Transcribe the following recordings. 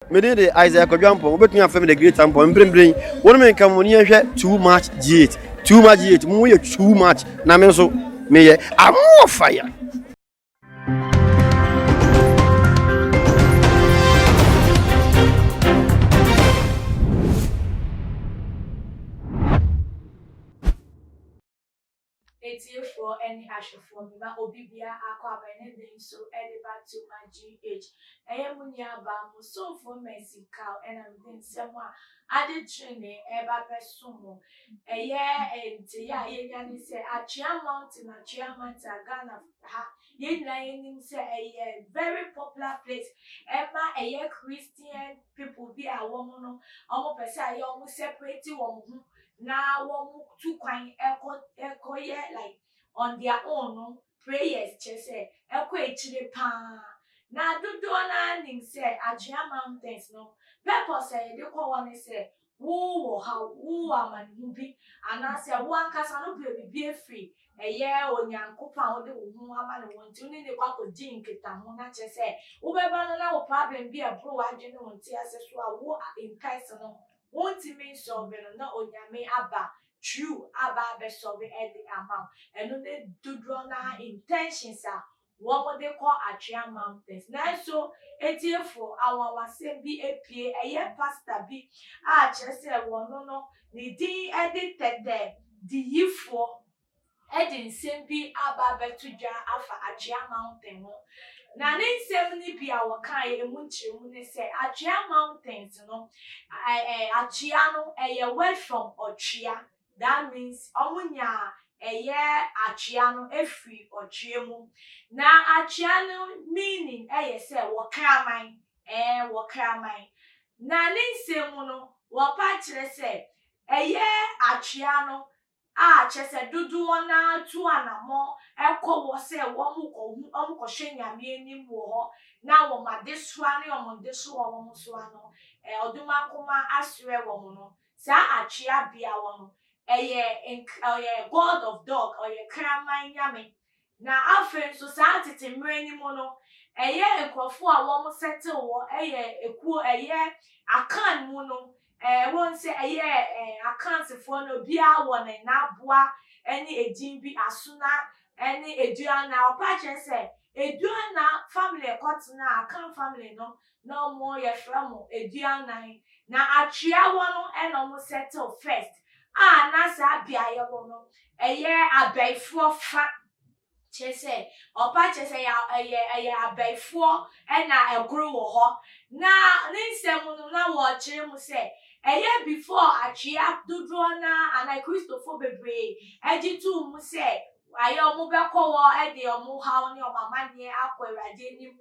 Me din de Isaiah Kwadwo Ampong, wobɛtumi afrɛ me The Great Ampong. Mprempren, wo ne me nka mo ni yɛnhwɛ Too Much G8. Too Much G8, mo yɛ too much, na me nso meyɛ I'm fire. Atiefoɔ ne ahwɛfoɔ mema obi biara akɔ aba ɛnɛ da yi nso de ba to ma GH. Ɛyɛ mo nua baa mo somfoɔ Mercy Kaw ɛna mede nsɛm a ade trenee ɛreba abɛsom mo. Ɛyɛ nteyɛ a yɛnya ne sɛ Atwea Mountain, Atwea Mountain a Ghana ha yɛn nyinaa yɛnim sɛ ɛyɛ very popular place ɛma ɛyɛ Christian people bi a wɔn no wɔn pɛ sɛ ayɛ wɔn separate wɔn ho na wɔn tu kwan ɛkɔ ɛkɔyɛ like on their own no prayers kyerɛ sɛ ɛkɔ akyire paa. Na dodoɔ no ara nim sɛ Atwea Mountains no purpose a yɛde kɔ hɔ ne sɛ wowɔ haw, wowɔ amanehunu bi anaasɛ wo ankasa no pɛ biribi afiri ɛyɛ Onyankopɔn a wode wo ho ama no wɔ nti wo ne no kɔ akɔdi nkitaho na kyerɛ sɛ wobɛba no na wo problem bi a ɛboro w'adwene ne wo ntease so a wo in person no wontumi nsɔlve no na Onyame aba true aba abɛsɔlve de ama wo. Ɛno ne dodoɔ no ara intentions a wɔde kɔ Atwea Mountains. Nanso atiefo, anwanwasɛm bi apue. Ɛyɛ pastor bi a kyerɛ sɛ wɔno no ne din de Tɛtɛ Diyifoɔ de nsɛm bi aba abɛto dwa afa Atwea Mountain ho. Na ne nsɛm no bi a wɔkaeɛ emu nkyerɛmu ne sɛ Atwea Mountains no, Atwea no ɛyɛ word from Ɔtwea. That means wɔn nyaa ɛyɛ atwea no efiri ɔtwea mu. Na atwea no meaning ɛyɛ sɛ wɔkraman, ɛɛ wɔkraman. Na ne nsɛm mu no, wɔpa kyerɛ sɛ ɛyɛ atwea no a kyerɛ sɛ dodoɔ no ara tu anammɔn ɛkɔ hɔ sɛ wɔn kɔhu wɔn kɔhwɛ Nyame anim wɔ hɔ na wɔn adesoa ne wɔn ndesoa a wɔn soa no, Ɔdomankoma aserɛ wɔn no. Saa atwea bea hɔ no, ɛyɛ nk ɔyɛ god of dog, ɔyɛ kraman nyame. Na afei nso saa tete mmerɛ no mu no, ɛyɛ nkurɔfoɔ a wɔn settle hɔ ɛyɛ ekuo ɛyɛ Akan mu no, wohu sɛ ɛyɛ Akansefoɔ no obiara wɔ ne n'aboa ɛne edin bi, Asona ɛne Aduana. Ɔpa kyerɛ sɛ Aduana family ɛkɔtena Akan family no na ɔmo yɛfrɛ mo Aduanan. Na Atwea hɔ no ɛna ɔmo settle first a na saa beaeɛ hɔ no ɛyɛ abɛɛfoɔ fa. Kyerɛ sɛ ɔpa kyerɛ sɛ ɛyɛ ɛyɛ abɛɛfoɔ ɛna ɛgoro wɔ hɔ. Na ne nsɛm no na wɔkyerɛ mu sɛ ɛyɛ before Atwea dodoɔ naa anaa Kristofoɔ bebree ɛgye too mu sɛ ayɛ ɔmo bɛkɔ hɔ ɛde ɔmo haw ne ɔmo amanneɛ akɔ Awurade anim.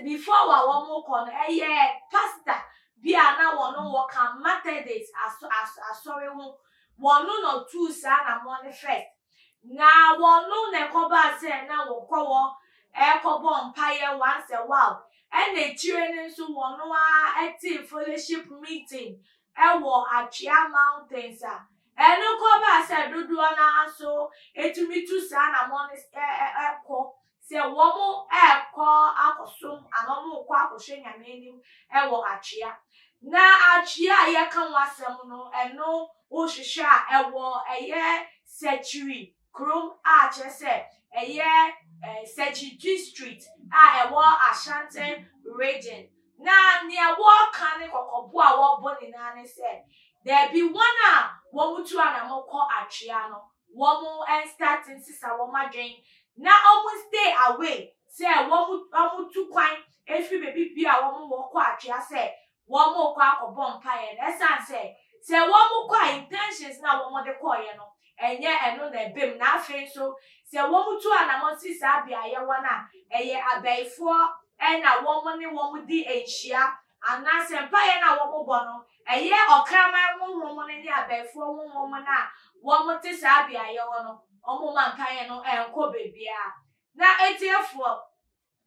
Before wa wɔn kɔ no, ɛyɛ pastor bi a na wɔn wɔka Methodist asɔre ho. Wɔn na ɔtuu saa anammɔn no first. Na wɔn na ɛkɔbaa sɛ na wɔkɔ hɔ ɛkɔbɔ mpaeɛ once a while. Ɛna akyire no nso wɔn a ɛte fellowship meeting ɛwɔ Atwea Mountains a ɛno kɔbaa sɛ dodoɔ naa nso etumi tu saa anammɔn no ɛkɔ sɛ wɔn ɛkɔ akɔsom anaa wɔn kɔ akɔhwɛ Nyame anim ɛwɔ Atwea. Na Atwea a yɛka ho asɛm no, ɛno wohwehwɛ a ɛwɔ ɛyɛ Sɛkyiri kurom a kyerɛ sɛ ɛyɛ Sɛkyiri district a ɛwɔ Ashanti Region. Na nea wɔreka ne kɔkɔbo a wɔrebɔ nyinaa ne sɛ daabi, wɔn a wɔn tu anammɔn kɔ Atwea no, wɔn start nsesa wɔn adwene na wɔn stay away sɛ wɔn tu kwan efiri beebi bi a wɔn wɔ kɔ Atwea sɛ wɔn kɔ akɔbɔ mpaeɛ no. Ɛsan sɛ wɔn kɔ a intentions na wɔn de kɔɔeɛ no ɛnyɛ ɛno na ɛbɛm. Na afei nso sɛ wɔn tu anammɔn si saa beaeɛ hɔ no a, ɛyɛ abɛɛfoɔ ɛna wɔn ne wɔn di nhyia anaasɛ mpaeɛ no a wɔn bɔ no ɛyɛ ɔkraman honhom no ne abɛɛfoɔ honhom no a wɔn te saa beaeɛ hɔ no, wɔn ma mpaeɛ no ɛnkɔ beebiara. Na etiefoɔ,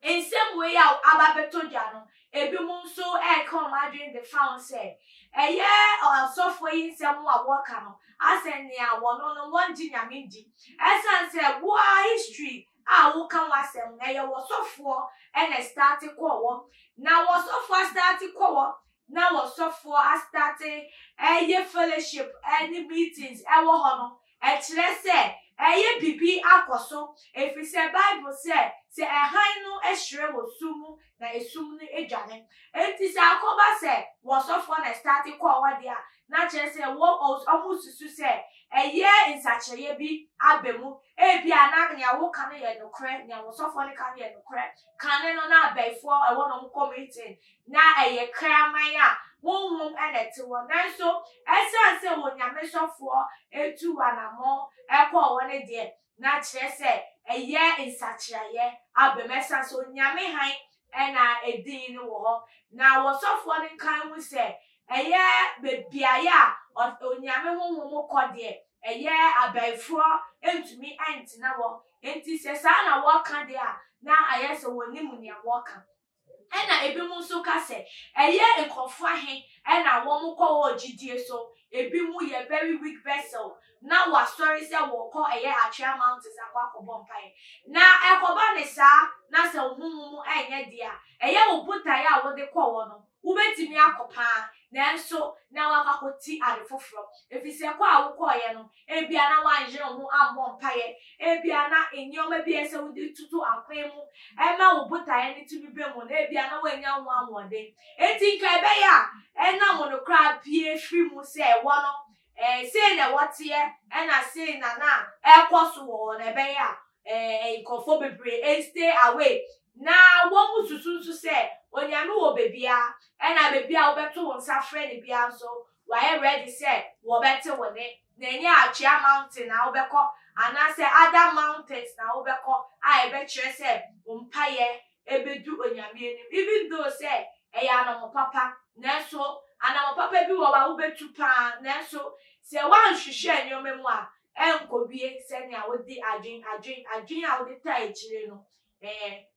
nsɛm wei a aba bɛtɔ dwa no, ebinom nso ɛreka wɔn adwene de fa ho sɛ ɛyɛ ɔsɔfoɔ yi nsɛm a wɔka no asɛ nea wɔn no wɔngye Nyame di, ɛsan sɛ woa history. a woka ho asɛm no, ɛyɛ wɔsɔfoɔ ɛna starte kɔɔ hɔ. Na wɔsɔfoɔ astarte kɔ hɔ, na wɔsɔfoɔ astarte ɛyɛ fellowship ɛne meetings ɛwɔ hɔ no, ɛkyerɛ sɛ ɛyɛ biribi akɔ so, ɛfiri sɛ Bible sɛ, sɛ ɛhan no hyerɛn wɔ sum mu na esum no dwane. Enti sɛ akɔba sɛ wɔsɔfoɔ na starte kɔɔ hɔ deɛ a, na kyerɛ sɛ wɔ ɔmo susu sɛ ɛyɛ nsakyerɛeɛ bi aba mu. Ebia na nea woka no yɛ nokorɛ, nea wɔsɔfoɔ no ka no yɛ nokorɛ. Kane no na abɛɛfoɔ ɛwɔ na ɔmo kɔ meeting na ɛyɛ kraman a honhom na ɛte hɔ. Nanso ɛsiane sɛ Onyame sɔfoɔ etu anammɔn ɛkɔɔ hɔ no deɛ, na kyerɛ sɛ ɛyɛ nsakyeraeɛ aba mu. Ɛsiane sɛ Onyame hann na edin no wɔ hɔ. Na wɔsɔfoɔ no nkan ho sɛ ɛyɛ beaeɛ a Onyame honhom kɔ deɛ, ɛyɛ abɛɛfoɔ ntumi ntena hɔ. Nti sɛ saa na wɔka deɛ a, na ayɛ sɛ wɔnim nea wɔka. Ɛna ebinom nso ka sɛ ɛyɛ nkurɔfoɔ ahe ɛna wɔn kɔ wɔ gyidie so. Ebi mu yɛ very weak vessel na wasɔre sɛ wɔkɔ ɛyɛ Atwea Mountains akɔ akɔbɔ mpaeɛ. Na ɛkɔba ne saa na sɛ wo honhom mu ɛnyɛ deɛ a, ɛyɛ wo botaeɛ a wode kɔ hɔ no, wobɛtumi akɔ paa, nanso na wakɔ akɔti ade foforɔ. Ɛfiri sɛ kɔ a wokɔɔyɛ no, ebia na woanyere wo ho ammɔ mpaeɛ, ebia na nneɛma bi a ɛsɛ wode tutu akwan mu ɛma wo botaeɛ no tumi bɛ mu no, ebia na woanya ho ahoɔden. Enti nka ɛbɛyɛ a ɛnam no koraa pie firi mu sɛ ɛwɔ no sei na ɛwɔ teɛ, ɛna sei na ɛkɔ so wɔ hɔ no, ɛbɛyɛ a nkurɔfoɔ bebree stay away. Na wɔn mu susu nso sɛ Onyame wɔ beebia, ɛna beebi a wobɛto wo nsa frɛ ne bia nso wayɛ ready sɛ wɔbɛte wo ne. Na ɛnyɛ Atwea Mountain na wobɛkɔ anaasɛ other mountains na wobɛkɔ a ɛbɛkyerɛ sɛ wo mpayɛ ɛbɛdu Onyame anim. Even though sɛ ɛyɛ anamɔ papa, nanso anamɔ papa bi wɔ hɔ a wobɛtu paa, nanso sɛ woanhwehwɛ nneɛma mu a, ɛnkɔwie sɛnea wode adwen a wode taa akyire no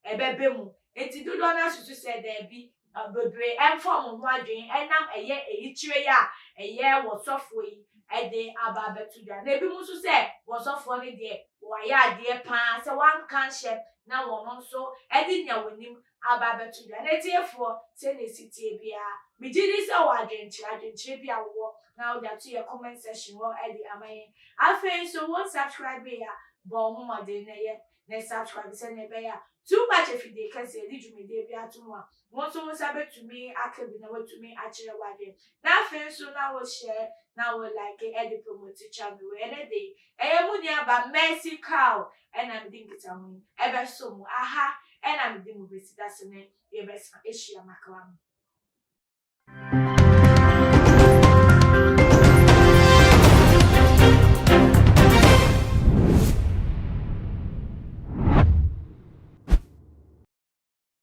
ɛbɛbɛ mu. Nti dodoɔ no asusu sɛ daabi, bebree ɛmfa ɔmo ho adwen ɛnam ɛyɛ eyikyire yi a ɛyɛ wɔsɔfoɔ yi ɛde aba abɛto dwa. Na ebi mu nso sɛ wɔsɔfoɔ no deɛ, wɔayɛ adeɛ paa sɛ wanka nhyɛ na wɔn nso ɛde nea wɔnim aba abɛto dwa. Na etiefoɔ, sɛnea esi tie biara, megye di sɛ wɔ adwenkyerɛ bi a wɔwɔ na wɔde ato yɛ comment section hɔ ɛde ama yɛn. Afei nso wɔn subscribe yɛ a, bɔ wɔn ho mmɔden na ɛyɛ na subscribe sɛnea ɛbɛyɛ a Too Much afidie kɛseɛ de dwumadie bi ato mu a, wɔn nso wɔn nsa bɛtumi aka bi na wɔatumi akyerɛ wadeɛ. Na afei nso na wɔhyɛ na wɔ like ɛde promote channel wɔ. Ɛnɛ de ɛyɛ mu nua ba Mercy Cow ɛna mede nkita ho yi ɛbɛso mu aha, ɛna mede mu besi da so ne yɛbɛsa ahyia makra mu.